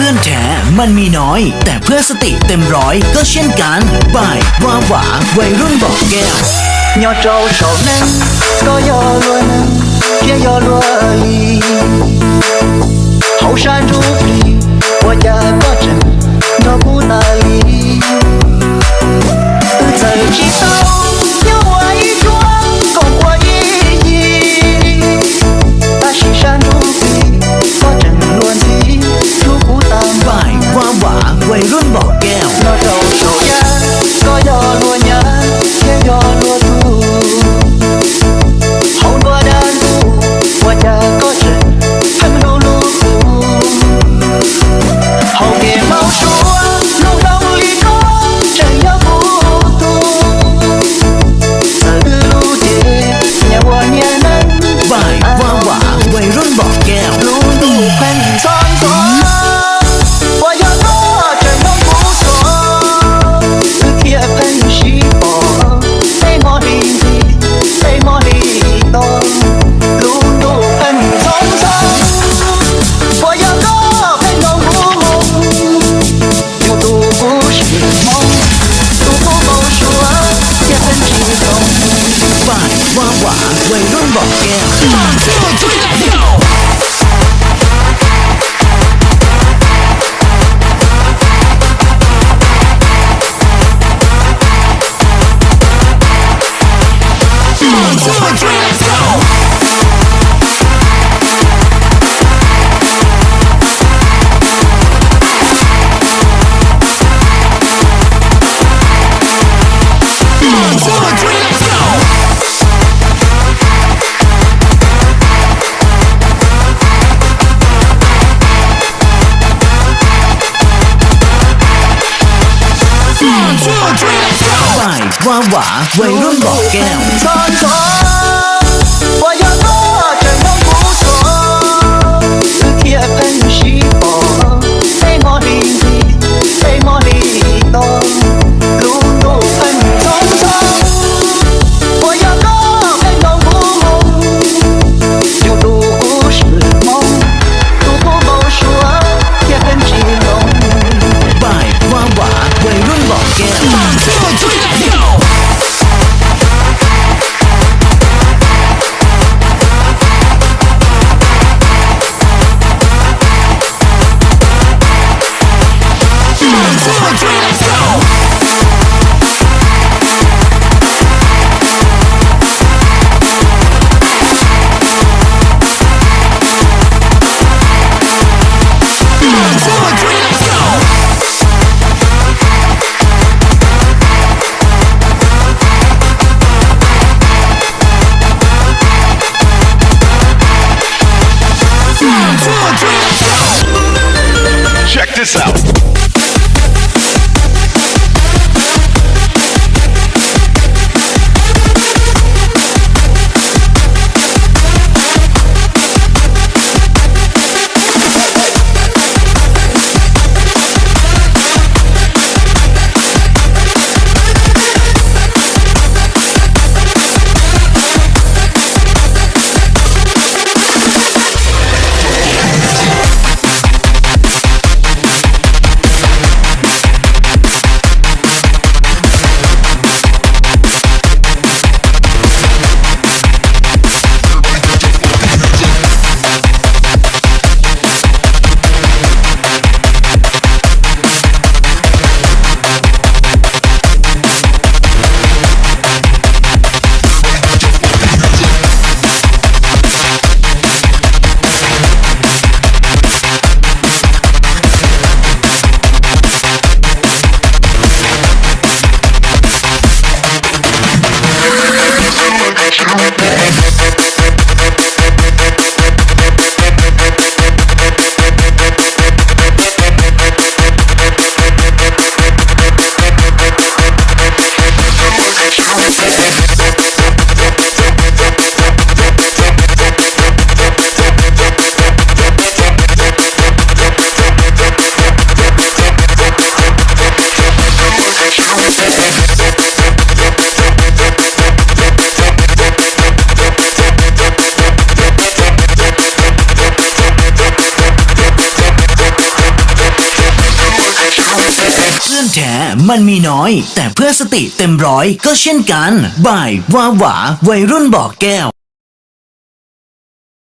Ăn thẻ Manh Mi Nói, tải Phớt Sá Tị tem roi, koj siab kav, bai, va vả, วัยรุ่นบ่อแก้ว. Nyob rau saum neeg, koj yog luag neeg, thiab yog luag li. Hauv sab ntsuj plig, ua cas koj tseem nrog kuv tas li? Wb txawm tsis tau nyob ua ib tsuab, koom ua ib yig, tab sis sab ntsuj plig, koj tseem luag ntxhi rau kuv tas. Bai, va vả, วัยรุ่นบ่อแก้ว. Nyob rau saum yaj, koj yog luag nyab, thiab yog luag tub. Hauv nruab dab ntuj, ua cas koj tseem pheej hlub hlub kuv? Hauv kev hmov suav, lub nroog li koj tseem yog kuv tug. Txawm wb hlub ces nyias ua nyias neeg. Bai, va vả, วัยรุ่นบ่อแก้ว. Lub ntuj pheej ntxhov ntxhov, puas yog koj tseem mloog kuv suav? Wb thiaj pheej sib pom, peb mob li ntxhi, peb mob li to. Lub ntuj pheej ntxhov ntxhov, puas yog koj pheej mloog kuv moo? Yus tus kuv sim hmoov, tus kuv npau suav, thiaj pheej tsis zoo. Bai, va vả, วัยรุ่นบ่อแก้ว. Bai, va vả, วัยรุ่นบ่อแก้ว. Ntxhov ntxhov, puas yog koj tseem mloog kuv suav? Wb thiaj pheej sib pom, peb mob li ntxhi, peb mob li to. Lub ntuj pheej ntxhov ntxhov, puas yog koj pheej mloog kuv moo? Yus tus kuv sim hmoov, tus kuv npau suav, thiaj pheej tsis zoo. Bai, va vả, วัยรุ่นบ่อแก้ว. Check this out. เพื่อนแท้มันมีน้อย แต่เพื่อนสติเต็มร้อยก็เช่นกัน บ่ายว้าหวาวัยรุ่นบ่อแก้ว